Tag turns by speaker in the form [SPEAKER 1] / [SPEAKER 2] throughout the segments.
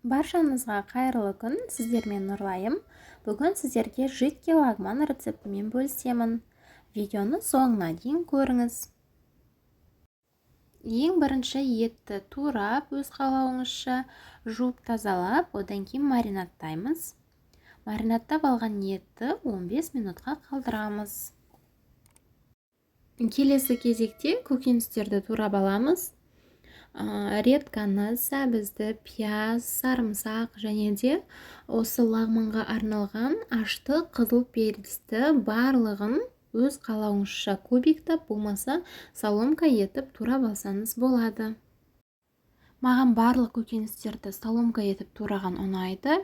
[SPEAKER 1] Баршаңызға қайырлы күн, сіздермен Нұрлайым. Бүгін сіздерге жидкий лагман рецептімен бөлісемін. Видеоны соңына дейін көріңіз. Ең бірінші етті турап, өз қалауыңызша жуып тазалап, одан кейін маринадтаймыз. Маринадтап алған етті 15 минутқа қалдырамыз. Келесі кезекте көкөністерді турап аламыз. Редканы, сәбізді, пияз, сарымсақ және де осы лагманға арналған ашты қызыл перісті барлығын өз қалауыңызша кубиктап, болмаса соломка етіп турап алсаңыз болады. Маған барлық көкөністерді соломка етіп тураған ұнайды.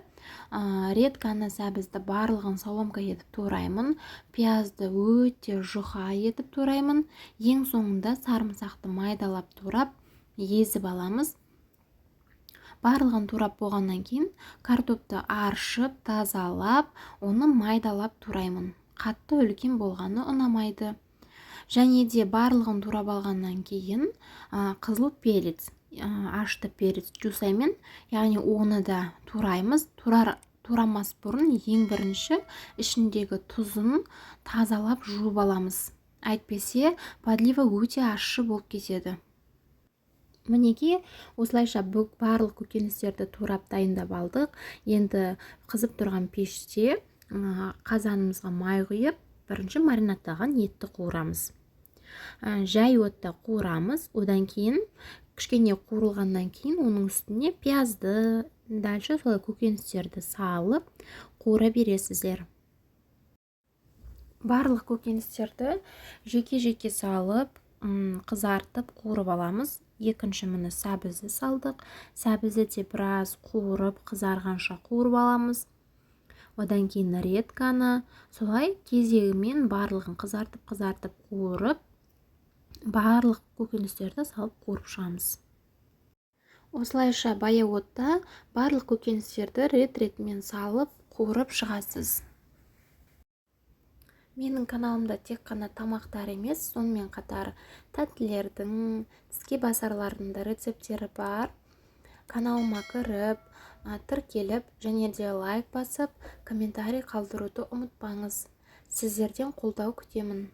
[SPEAKER 1] Редканы, сәбізді барлығын соломка етіп тураймын. Пиязды өте жұқа етіп тураймын. Ең соңында сарымсақты майдалап турап, езіп аламыз. Барлығын турап болғаннан кейін картопты аршып, тазалап, оны майдалап тураймын. Қатты үлкен болғаны ұнамайды. Және де барлығын турап алғаннан кейін қызыл перец, ашты перец жусаймен, яғни оны да тураймыз. Турамас бұрын ең бірінші ішіндегі тұзын тазалап жуып аламыз. Әйтпесе подлива өте ащы болып кетеді. Мінекей, осылайша барлық көкөністерді турап дайындап алдық. Енді қызып тұрған пеште қазанымызға май құйып, бірінші маринадтаған етті қуырамыз. Жай отта қуырамыз. Одан кейін кішкене қуырылғаннан кейін оның үстіне пиязды, дальше солай көкөністерді салып қуыра бересіздер. Барлық көкөністерді жеке-жеке салып, қызартып қуырып аламыз. Екінші міне сәбізді салдық. Сәбізді де біраз қуырып, қызарғанша қуырып аламыз. Одан кейін редканы солай кезегімен барлығын қызартып-қызартып қуырып, барлық көкөністерді салып қуырып шығамыз. Осылайша баяу отта барлық көкөністерді рет-ретімен салып қуырып шығасыз. Менің каналымда тек қана тамақтар емес, сонымен қатар тәттілердің, тіске басарлардың да рецепттері бар. Каналыма кіріп, тіркеліп және де лайк басып, комментарий қалдыруды ұмытпаңыз. Сіздерден қолдау күтемін.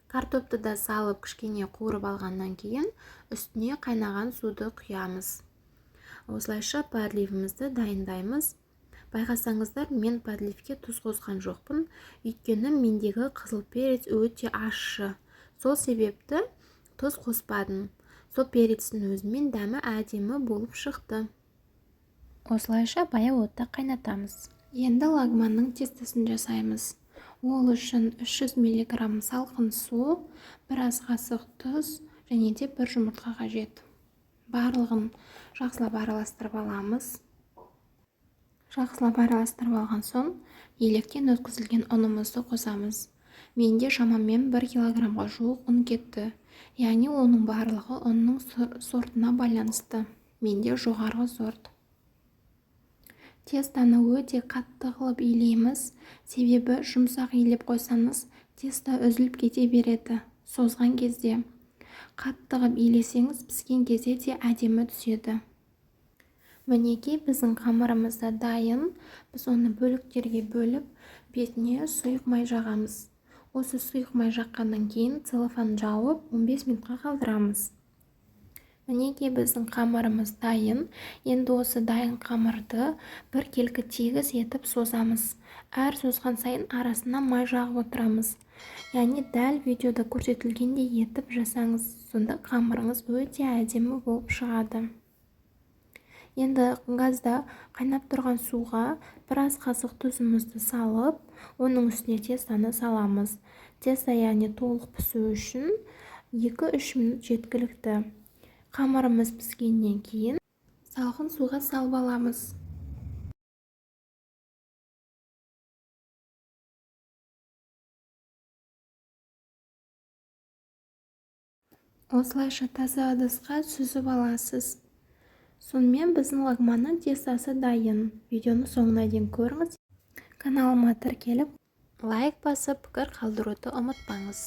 [SPEAKER 1] Картопты да салып кішкене қуырып алғаннан кейін үстіне қайнаған суды құямыз. Осылайша подливімізді дайындаймыз. Байқасаңыздар, мен подливке тұз қосқан жоқпын, өйткені мендегі қызыл перец өте ащы. Сол себепті тұз қоспадым. Сол перецтің өзімен дәмі әдемі болып шықты. Осылайша баяу отта қайнатамыз. Енді лагманның тестосын жасаймыз. Ол үшін 300 миллиграмм салқын су, бір ас қасық тұз және де бір жұмыртқа қажет. Барлығын жақсылап араластырып аламыз. Жақсылап араластырып алған соң електен өткізілген ұнымызды қосамыз. Менде шамамен 1 килограммға жуық ұн кетті. Яғни оның барлығы ұнның сортына байланысты. Менде жоғарғы сорт. Тестаны өте қатты қылып илейміз. Себебі жұмсақ илеп қойсаңыз, тесто үзіліп кете береді. Созған кезде қатты қылып илесеңіз, піскен кезде де әдемі түседі. Мінекей, біздің қамырымыз да дайын. Біз оны бөліктерге бөліп, бетіне сұйық май жағамыз. Осы сұйық май жаққаннан кейін целлофан жауып, 15 минутқа қалдырамыз. Мінекей, біздің қамырымыз дайын. Енді осы дайын қамырды біркелкі тегіс етіп созамыз. Әр созған сайын арасына май жағып отырамыз. Яғни дәл видеода көрсетілгендей етіп жасаңыз, сонда қамырыңыз өте әдемі болып шығады. Енді газда қайнап тұрған суға бір ас қасық тұзымызды салып, оның үстіне тестаны саламыз. Тесто яғни толық пісу үшін 2-3 минут жеткілікті. Қамырымыз піскеннен кейін салқын суға салып аламыз. Осылайша таза ыдысқа сүзіп аласыз. Сонымен біздің лагманның тестасы дайын. Видеоны соңына дейін көріңіз. Каналыма тіркеліп, лайк басып, пікір қалдыруды ұмытпаңыз.